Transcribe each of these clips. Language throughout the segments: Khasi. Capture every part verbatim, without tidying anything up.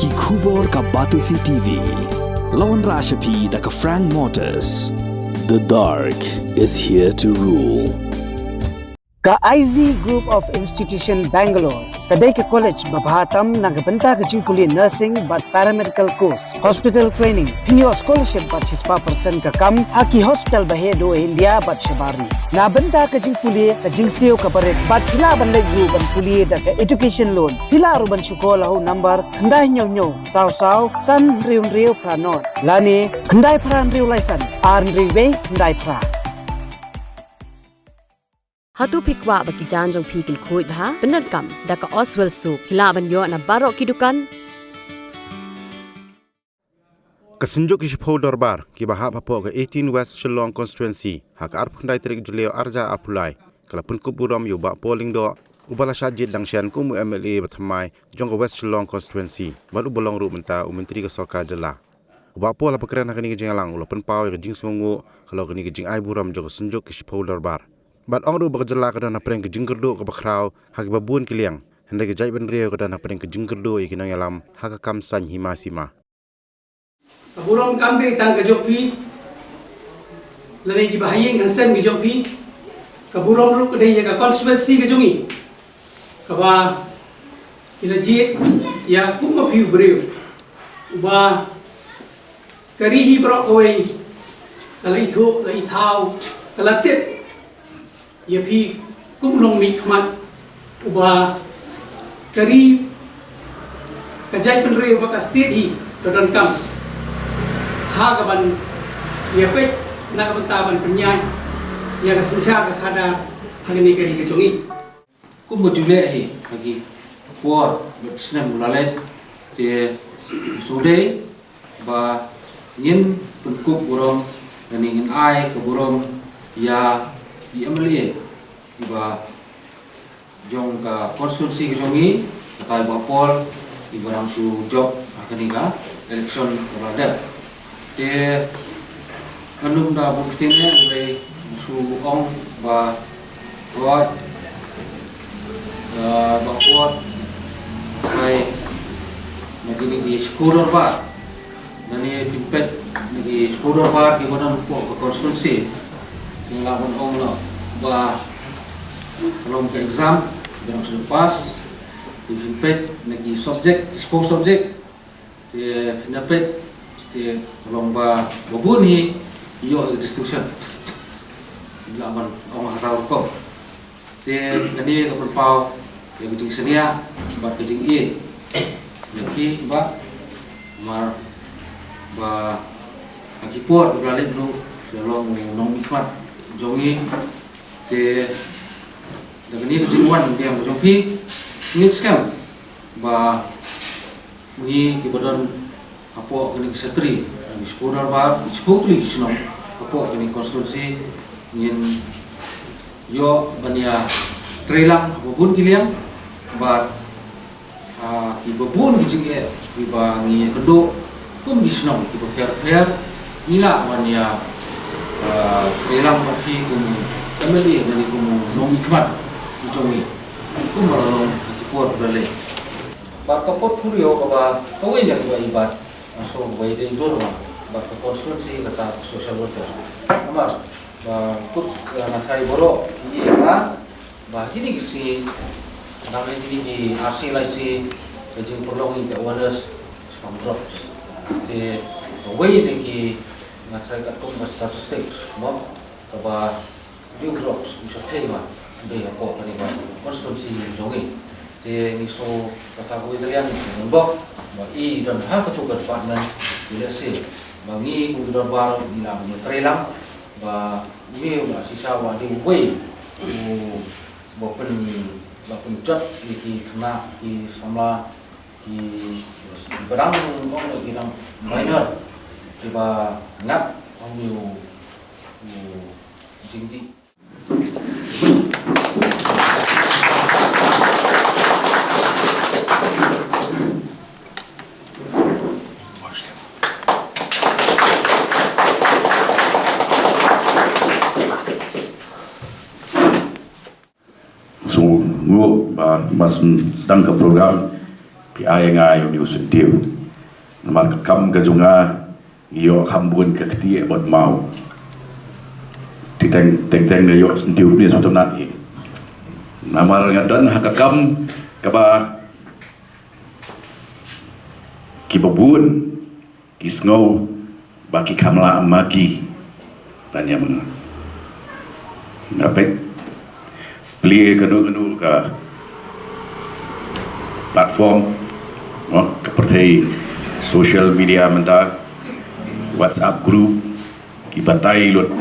Ki khubor ka Batesi T V. La wanrah sha phi da ka Frank Motors. The dark is here to rule. Ka I Z Group of Institution Bangalore ka dei ka college ba bha tam na ka bynta ka jingpule nursing bad paramedical course, hospital training, pynïoh scholarship bad shispah percent ka kam ha ki hospital ba heh duh India bad shabar ri. Na bynta ka jingpule ka jingsiew kaba rit bad phi lah ban leit ruh ban pule da ka education loan. Phi lah ruh ban shu call ha u number khyndai hynñiew hynñiew saw saw san hynriew hynriew phra nod lane khyndai phra hynriew lai san ar hynriew wei khyndai phra. Hato phi kwah ba ki jaiñ jong phi kin khuid bha? Pyndonkam da ka Oswell Soap. Phi lah ban ïoh na baroh ki dukan. Ka Synjuk ki Shiphew Dorbar kiba hap hapoh ka eighteen West Shillong Constituency ha ka arphew khyndai tarik Jylliew arhajar arphew lai ka la pynkup burom ïa u Bah Paul Lyngdoh, uba la shah jied dang shen kum u M L A ba thymmai jong ka West Shillong Constituency bad uba long ruh mynta u Myntri ka Sorkar Jylla. U Bah Paul haba kren ha kane ka jingïalang u la pynpaw ïa ka jingsngewnguh halor kane ka jingai burom jong ka Synjuk ki Shiphew Dorbar. Bad ong ruh ba ka jylla ka don hapdeng ka jingkyrduh kaba khraw ha kiba bun ki liang, hynrei ka jaitbynriew ka don hapdeng ka jingkyrduh ïa ki nongïalam ha ka kam saiñ hima sima. Ka burom kam dei tang ka jong phi lane kiba ha ïing ha sem ki jong phi. Ka burom ruh ka dei ïa ka constituency ka jong ngi kaba ki la jied ïa kum ma phi u briew uba ka ri hi baroh kawei ka la ithuh, la ithaw, ka la tip ïa phi kum u nongmihkhmat uba ka ri, ka jaitbynriew bad ka state hi ka donkam ha kaban ïa peit na ka bynta ban pynïaid ïa ka synshar ka khadar ha kane ka ri ka jong ngi. Kumba ju leh hi ha ki por bad ki snem ba la leit, te shu dei ba ngin pynkup burom lane ngin ai ka burom ïa i M L A iba jong ka constituency ka jong ngi, kata i Bah Paul, iba dang shu jop ha kane ka election kaba la dep. Te ngan ym da bun ktien, hynrei shu ong ba, ba, eh, Bah Paul, ba na kine ki shiphew dorbar, lane pynpeit na ki shiphew dorbar kiba don hapoh ka constituency, te nga lah ban ong noh ba ka long ka exam ba dang shu pass, te pynpeit na ki subject, ki shiphew subject, te pynpeit, te ka long ba, ba bun hi ïoh ïa ka distinction. Nga lah ban ong ha kata ka rukom. Te kane ka pynpaw ïa ka jingsngewbha bad ka jingïeit ïa phi, Bah, namar ba ha ki por ba la leit ruh phi la long u nongmihkhmat jong ngi. Te da kane ka jingwan biang ka jong phi, ngeit skhem ba ngi kiba don hapoh kane ka shatri, ngi shiphew dorbar, ngi shiphew tylli ki shnong hapoh kane ka constituency, ngin ïoh ban ïa treilang ha ba bun ki liang bad, ah, kiba bun ki jingeh kiba ngi ïakynduh kum ki shnong kiba pher pher, ngi lah ban ïa, ah, treilang bad phi kum M L A lane kum u nongmihkhmat jong ngi, kumba la long ha ki por ba la leit. Bad ka portfolio kaba kawei na kiba i Bah, nga sngew ba i dei dur ma bad ka constituency kata ka social welfare. Namar ba kut, eh, nga tharai baroh ki i ka ba kine ki sngi, namar kine ki ar sngi lai sngi ka jingpynlong ïa ka awareness shaphang drugs. Te kawei na ki, nga tharai katkum ka statistics mo, kaba dei u drugs u shyrkhei ma dei hapoh kane ka constituency jong ngi. Te ngi sngew kata kawei ka liang ngi bok ba i don ha katu ka department, i lehse ba ngi kum ki dorbar ngi lah ban treilang ba une u Bah Shisha u dei uwei uba pyn, ba pynjot ïa ki khynnah ki samla kiba dang, ong ïa ki dang minor kiba ngat ong ïa u, u jingdih. Sngewbha ba, ba sdang ka program. Phi ai ïa nga ïa une u syntiew. Namar ka kam ka jong nga, ngi ïoh kham bun ka kti bad maw. Te teng teng teng ngi ïoh syntiew phi sngewtynnat ïa. Namar nga don ha ka kam kaba kiba bun ki sngew ba ki kham lah ma ki. Tang ïa ma nga. Nga peit plie kano kano ka platform, no, ka pyrthei social media mynta, WhatsApp group, ki batai lut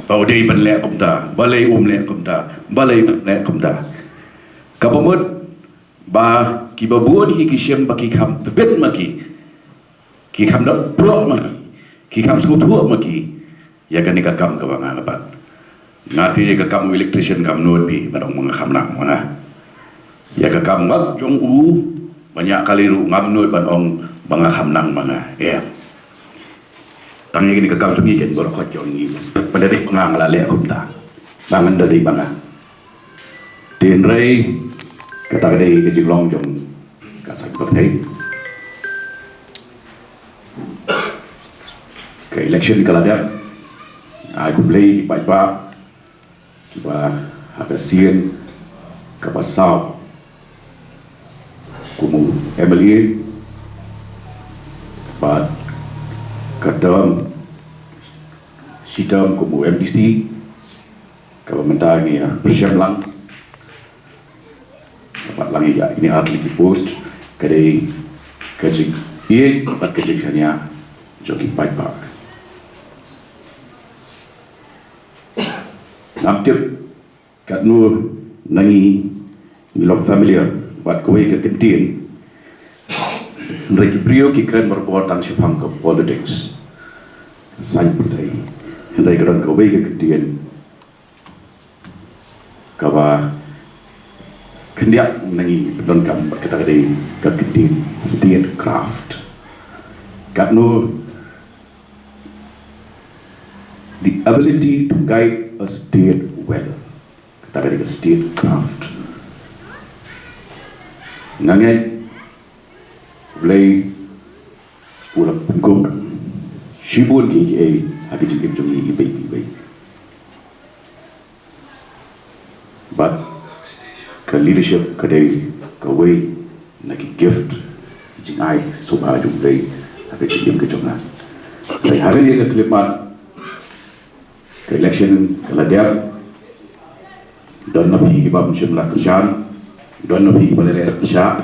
ba u dei ban leh kumta, balei um leh kumta, balei um leh kumta. Kaba mut ba kiba bun hi ki shem ba ki kham tbit ma ki. Ki kham da pyrshah ma ki, ki kham sngewthuh ma ki. Ïa kane ka kam kaba nga la bat. Nga te ïa ka kam u electrician kam nud phi, ba dang ma nga kham nang ma nga. Ïa ka kam ngat jong u, ba ñiah kali ruh ngam nud ban ong ba nga kham nang ma nga. Ïa. Tang ïa kane ka kam jong ngi ken bor khot jong ngi. Ba da dei ba nga nga la leh kumta. Ba ngan da dei ba nga. Te hynrei kata ka dei ka jinglong jong ka saiñ pyrthei. Ka election ka la dep. Ai khublei ki paidbah kiba ha ka sien kaba saw kum u M L A bad ka term, shi term kum u M D C. Kaba mynta ngi ïa pyrshang lang. Bad lang ïa kine ar tylli ki post ka dei ka jingïeit bad ka jingshaniah jong ki paidbah. Ngam tip katno na ngi ngi long familiar bad kawei ka kyntien. Hynrei ki briew ki kren barabor tang shaphang ka politics, saiñ pyrthei. Hynrei ka don kawei ka kyntien kaba khyndiat na ngi pyndonkam bad kata ka dei ka kyntien statecraft. Katno, the ability to guide a state well. Kata ka dei ka statecraft. Nga ngeit U Blei u la pynkup shibun kiei kiei ha ki jingim jong ngi iwei pa iwei. Bad ka leadership ka dei kawei na ki gift, ki jingai sngewbha jong U Blei ha ka jingim ka jong nga. Te ha kane ka khyllipmat, ka election ka la dep. Don na phi kiba mynsiem la kyrshan, don na phi kiba la leh kyrshan.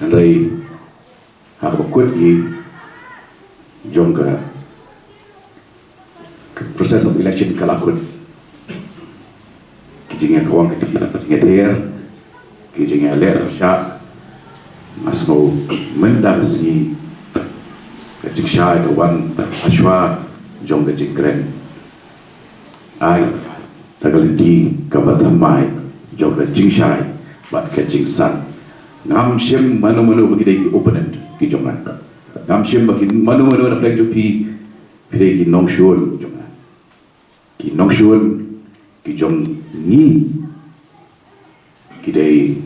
Hynrei ha kaba kut hi jong ka, ka process of election ka la kut. Ki jingïakawang ka jingïather, ki jingïaleh kyrshan. Nga sngew mynta ka sngi ka jingshai ka wan hashwa jong ka jingkren. Ai, ta ka lynti kaba thymmai jong ka jingshai bad ka jingsan. Ngam shym mano mano ba ki dei ki opponent ki jong nga. Ngam shym ba ki mano mano na pdeng jong phi, phi dei ki nongshun jong nga. Ki nongshun ki jong ngi ki dei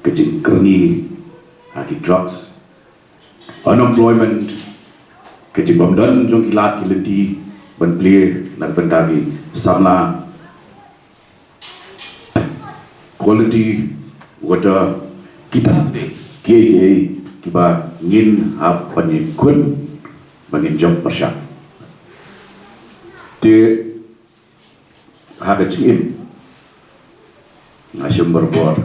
ka jingkyrni ha ki drugs, unemployment, ka jingbymdon jong ki lad ki lynti ban plie na ka bynta ki samla, quality water, kita kiei kiei kiba ngin hap ban ïakhun, ban ngin jop pyrshah. Te ha ka jingim nga shem barabor,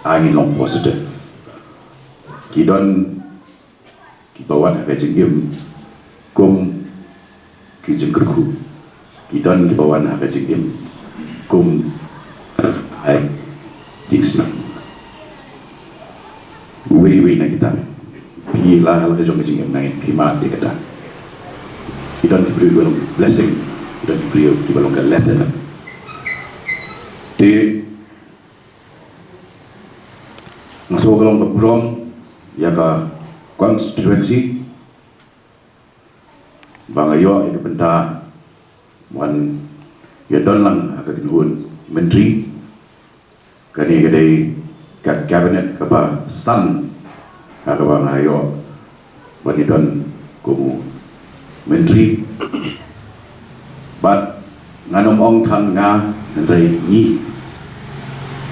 ai ngin long positive. Ki don kiba wan ha ka jingim kum ki jingkyrkhu, ki don kiba wan ha ka jingim kum ai jingsneng. Uwei uwei na kita, phi la ha la ka jong ka jingim na ngi, phi mad ïa kata. Ki don ki briew kiba long blessing, ki don ki briew kiba long ka lesson. Te nga sngew ka long ka burom ïa ka constituency ba nga ïoh ïa ka bynta ban ïa don lang ha ka kynhun myntri. Kane ka dei ka cabinet kaba san Ha kaba nga ïoh ban ïadon kum u myntri. Bad ngan ym ong than nga, hynrei ngi.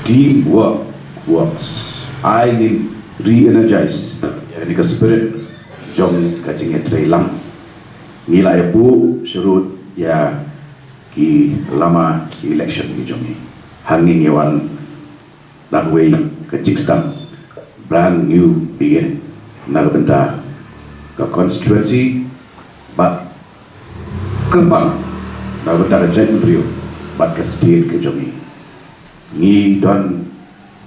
Teamwork works. Ai ngin re-energize ïa kane ka spirit jong ka jingïatreilang. Ngi la ïa buh shuh ïa ki lama election ki jong ngi. Hangne ngi wan da kawei ka jingsdang, brand new beginning na ka bynta ka constituency bad kyrpang na ka bynta ka jaitbynriew bad ka state ka jong ngi. Ngi don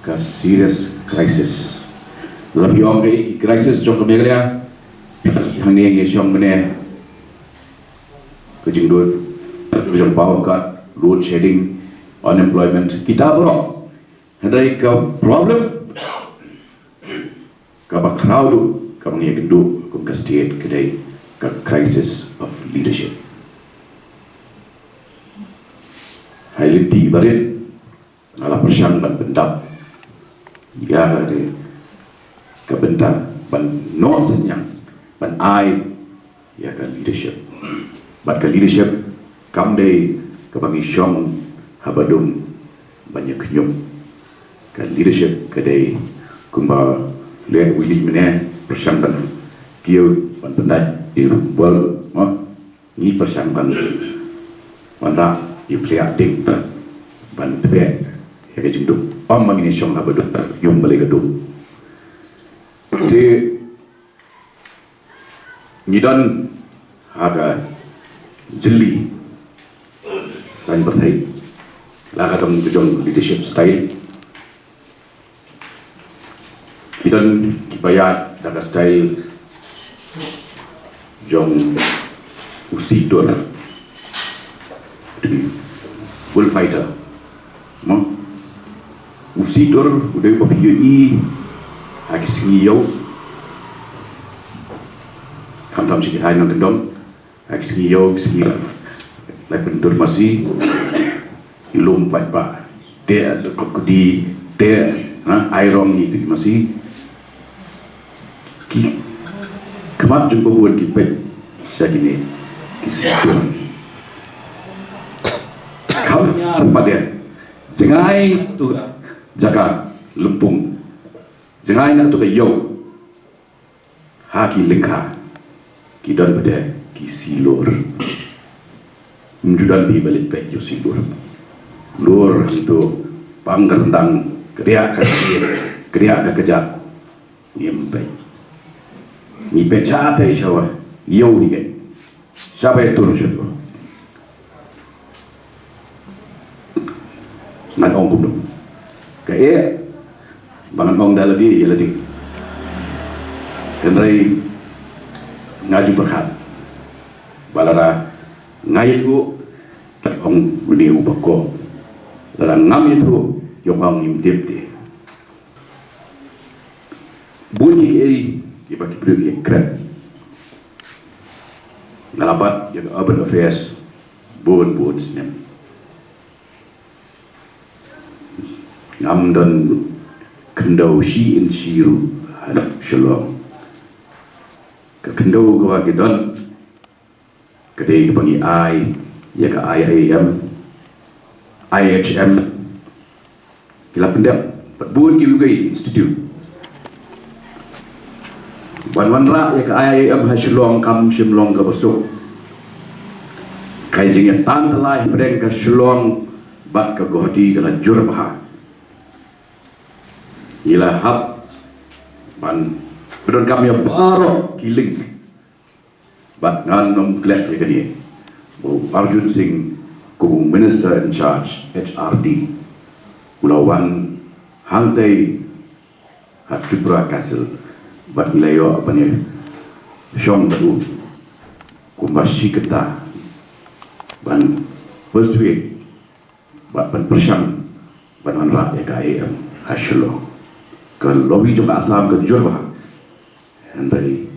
ka serious crisis. Lada phi ong ka crisis jong ka Meghalaya, hangne ngi shong mynne, ka jingdon jong power cut, load shedding, unemployment, kita baroh. Hynrei ka problem kaba khraw duh, kaba ngi ïakynduh kum ka state, ka dei ka crisis of leadership. Hai lynti barit, nga la pyrshang ban pyndap ïa ka bynta ban noh synñiang ban ai ïa ka leadership. Bad ka leadership kam dei kaba ngi shong ha ba dum ban ïa khñium. Ka leadership ka dei kumba leh u Willy mynne, pyrshang ban kiew ban pyndait ïa u bol, mo. Ngi pyrshang ban, ban wanrah ïa u pliah ding ban tbeh ïa ka jingdum. Ym ba ngin ïa shong ha ba dum, ïum balei ka dum. Te ngi don ha ka jylli saiñ pyrthei la ka dang jong leadership style. Ki don kiba ïaid da ka style jong u situr, bullfighter. Mo? U situr u dei uba phi ïohi ha ki sngi ïew. Khamtam shi ki thaiñ nongkyndong, ha ki sngi ïew, ki sngi lai pyntur masi, ki lum paidbah, te kot kti, te, ha, ai rong ïa ki masi. Ki khmat jong ka bun ki peit sha kine ki situr. Kham ñiar pat de. Jngai tu jaka lympung, jngai na tu ka ïew. Ha ki lyngkha ki don pat de ki silur. Ym ju don phi ba leit peit ïa u silur. Lur hangto pang ka ryndang, kdiah ka ktieh, kdiah ka kjat. Ngim peit. Ngi peit shatei sha wah, ïew hi keiñ. Sha ba ïatur sha tur. Ngan ong kumno? Kaei ba ngan ong da lade ïa lade. Hynrei nga ju pyrkhat ba lada nga ïathuh, ong une uba kop. Lada ngam ïathuh, ïoh ong ngim tip te. Bun kiei kiei kiba ki briew ki kren. Nga la bat ïa ka urban affairs bun bun snem. Ngam don khyndew shi inch ruh ha Shillong. Ka khyndew kaba ki don ka dei kaba ngi ai ïa ka I I M, I H M. Ki la pyndep bad bun kiwei kiwei institute ban wanrah ïa ka I I M ha Shillong, kam shym long kaba suk. Ka jingïatantalai hapdeng ka Shillong bad ka Guwahati ka la jur bha. Ngi la hap ban pyndonkam ïa baroh ki link. Bad ngan ym klet ïa kane ba u Arjun Singh, kum u Minister in charge H R D, u la wan hangtei ha Tripura Council bad ngi la ïoh ban ïa shong bad u kumba shi kynta ban persuade bad ban pyrshang ban wanrah ïa ka I I M ha Shillong. Ka lobby jong ka Assam ka jur bha. Hynrei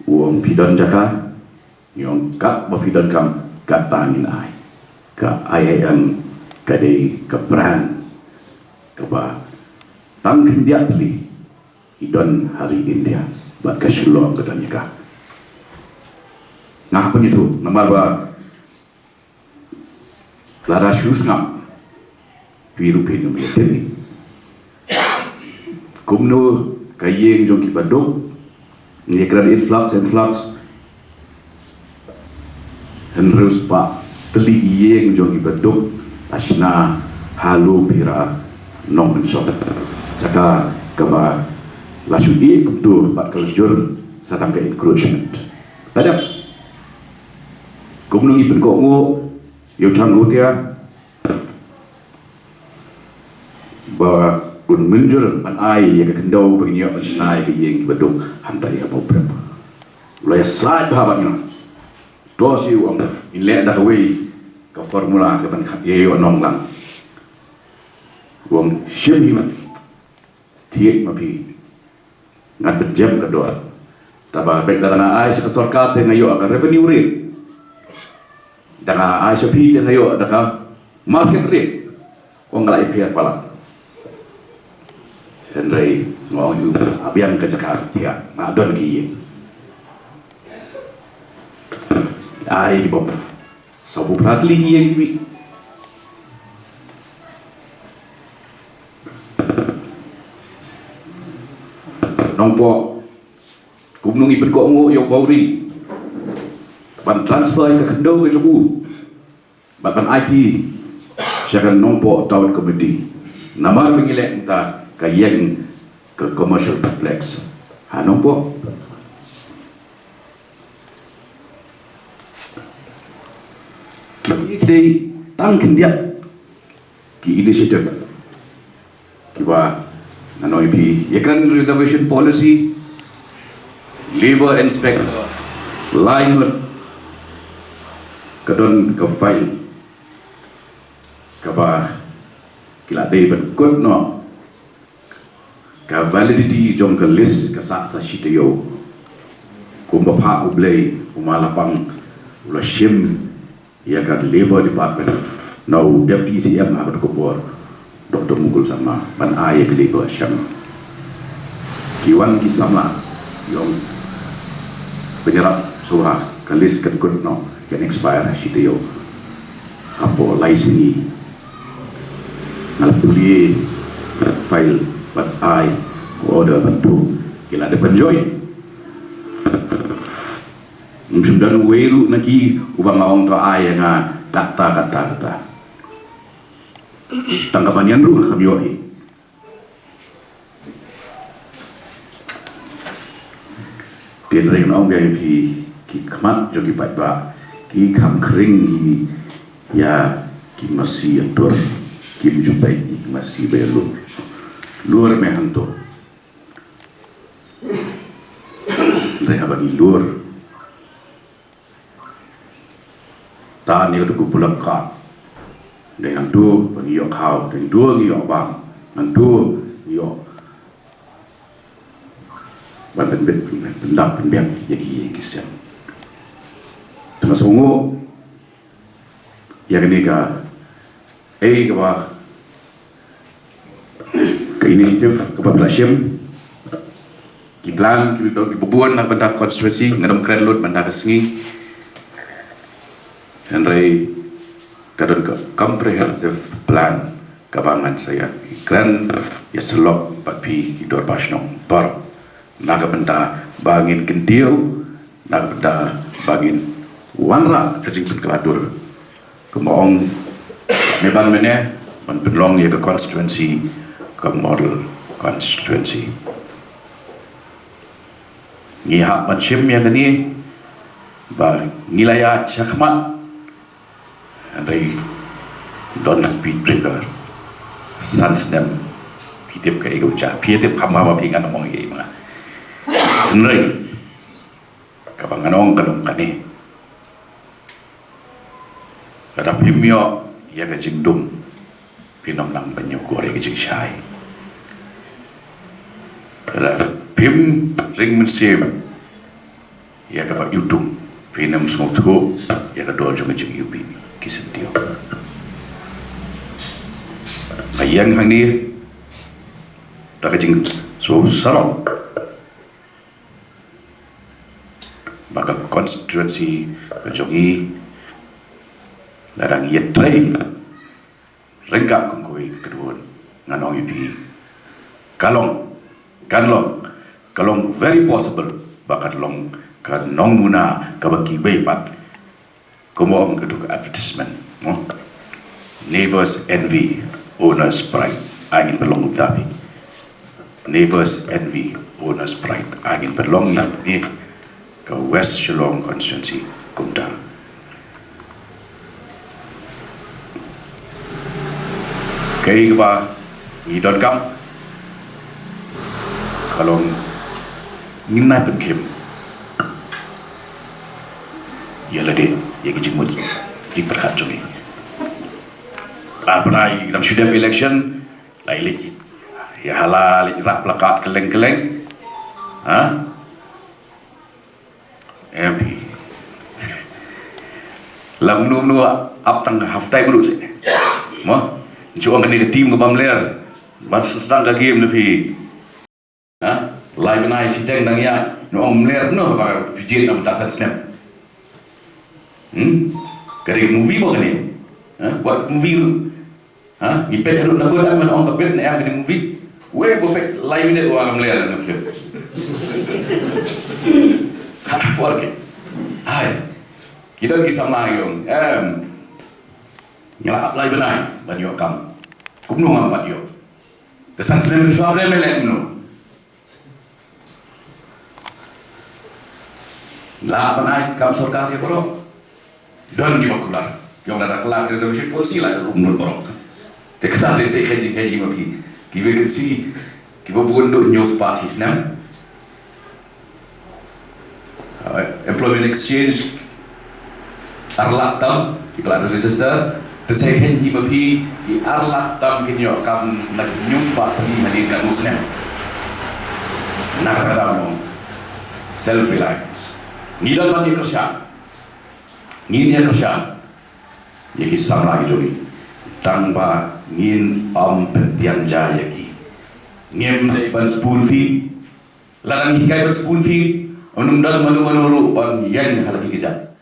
u ong phi don jaka, ngi ong katba phi donkam kata ngin ai. Ka I I M ka dei ka brand kaba tang khyndiat tylli don ha ri India bad ka Shillong ka don ïa ka. Nga hap ban ïathuh namar ba lada shu sngap phi ruh phin ym ïathuh. Kumno ka ïing jong ki baduk, ngi kren influx, influx. Hynriew spah tylli ki ïing jong ki baduk la shna ha Loophira Nongmynsong. Jaka kaba la shu ïeh kumto bad ka la jur sa tang ka encroachment. Tadap. Kumno ngi pynkohnguh ïa u Changkotia ba un mynjur ban ai ïa ka khyndew ba ngin ïoh ban shna ïa ka ïing ki baduk hangta ïa Mawprep. U la ïasaid bha bad ngi. To shu ong in leh da kawei ka formula ka ban khat ïa ïoh nonglang. U ong shim hi ma phi. Thied ma phi. Ngan pynjem ka dor. Taba bad lada nga ai sha ka sorkar te nga ïoh ka revenue rate. Da nga ai sha phi te nga ïoh da ka market rate. Ong nga la ïapher palat. Hynrei nga ong ïa u, ap biang ka jaka te nga don ki ïing. Ai ki bom. Sawphew phra tylli ki ïing kiwei. Nongpoh. Kumno ngi pynkohnguh ïa u Bawri ban transfer ïa ka khyndew ka jong u bad ban aiti sha ka Nongpoh Town Committee. Namar ba ngi leh mynta ka ïing ka commercial complex ha Nongpoh. Ki dei tang khyndiat ki initiative kiba ngan ong ïa phi, ïa kren reservation policy, labour inspector, lai ngut ka don ka file kaba ki la dei ban kut noh ka validity jong ka list ka sah sa shi taïew. Kumba phah U Blei u ma la pang u la shim ïa ka Labour Department na u Deputy C M ha kato ka por, Doctor Mukul Sangma, ban ai ïa ka Labour shang. Ki wan ki samla, ki ong, pynïarap shuwa, ka list kan kut noh, kan expire ha shi taïew. Hapoh lai sngi nga la pule file bad ai order ban pynbeit ïa la dep ban join. Ym shym don uwei ruh na ki uba nga ong to ai ïa nga kata kata kata. Tang ka ban ïa ruh kam ïoh hi. Te hynrei ngan ong biang ïa phi, ki khmat jong ki paidbah ki kham khring hi ïa ki masi ïa tur, kim ju peit ïa ki masi ba ïa lur. Lur me hangto. Hynrei haba ngi lur ta ni ka tu ku pulak ka. Dei nangtu ba ngi ïoh khaw, dei nangtu ngi ïoh bam, nangtu ngi ïoh ban pynbit, pynbit, pyndap, pynbiang ïa ki, ïa ki sem. Te nga sngewnguh ïa kane ka, ei kaba, ka initiative kaba phi la shim. Ki plan kiba don kiba bun na ka bynta constituency, nga dang kren lut mynta ka sngi. Hynrei ka don ka comprehensive plan kaba ngan sa ïa kren ïa sylloh bad phi ki dorbar shnong baroh na ka bynta ba ngin kyntiew, na ka bynta ba ngin wanrah ka jingpynkylla dur. Kumba ong, me ban mynne ban pynlong ïa ka constituency ka model constituency. Ngi hap ban shim ïa kane ba ngi la ïaid shakhmat. Hynrei don speed breaker. San snem. Phi tip kaei kaba jia, phi tip kham ba phi ngan ong ei ma nga. Hynrei kaba ngan ong ka long kane. Lada phim ïoh ïa ka jingdum, phin ym nang ban ïoh kor ïa ka jingshai. Lada phim ring mynsiem ïa kaba ïoh dum, phin ym sngewthuh ïa ka dor jong ka jingïohi ki syntiew. Nga ïeng hangne da ka jing So sarong ba ka constituency ka jong i la dang ïatrei ryngkat kum kawei ka kyrduh, ngan ong ïa phi, ka long, kan long, ka long very possible ba kan long ka nongmuna kaba kiwei pat. Kumba ong ka duk advertisement, no? Neighbors envy, owner's pride. Ai ngin pynlong kumta phi. Neighbors envy, owner's pride. Ai ngin pynlong ïa phi ka West Shillong constituency kumta. Kaei kaba ngi donkam ka long ngin nai pynkhim ïa lade ïa ki jingmut jingpyrkhat jong ngi. Ar bnai dang shu dep election, la i leit ïa hala, leit rah plakat kylleng kylleng. Ha? Em hi. La mnu mnu ap tang half time ruh se. Mo? Ju ong kane ka team ka bam ler. Ban sdang ka game na phi. Ha? Lai bnai shiteng dang ïa. No ong mler no ba phi jied na bynta san snem. Hmm? Ka dei movie ba kane. Ha? Wat movie ruh. Ha? Ngi peit haduh na kut em, men ong ka bit ne em kane movie. Wei ba peit lai minit wa ngam ler na film. Ha, por ke. Hai. Ki don ki samla ngi ong. Em. Ngi la ap lai bnai ban ïoh kam. Kumno ngam pat ïoh. Te san snem shuwa bre me leh kumno. La pynai kam sorkar ïa baroh. Don kiba kular. Ki ong lada ka la reservation policy la kum nud baroh. Te kata te sa khein jingkhein ma phi. Ki vacancy kiba bun duh hynñiew spah shi snem. Uh, employment exchange ar lak tam kiba la register. Te sa khein hi ma phi ki ar lak tam kin ïoh kam na ki hynñiew spah tylli hadien katno snem. Na kata ka daw self reliance. Ngi don ban ïakyrshan. Ngin ïakyrshan ïa ki samla ki jong ngi. Tang ba ngin ym pyntian ja ïa ki. Ngim dei ban spoon feed. Lada ngi hikai ban spoon feed, ym don mano mano ruh ban ïeng ha la ki kjat.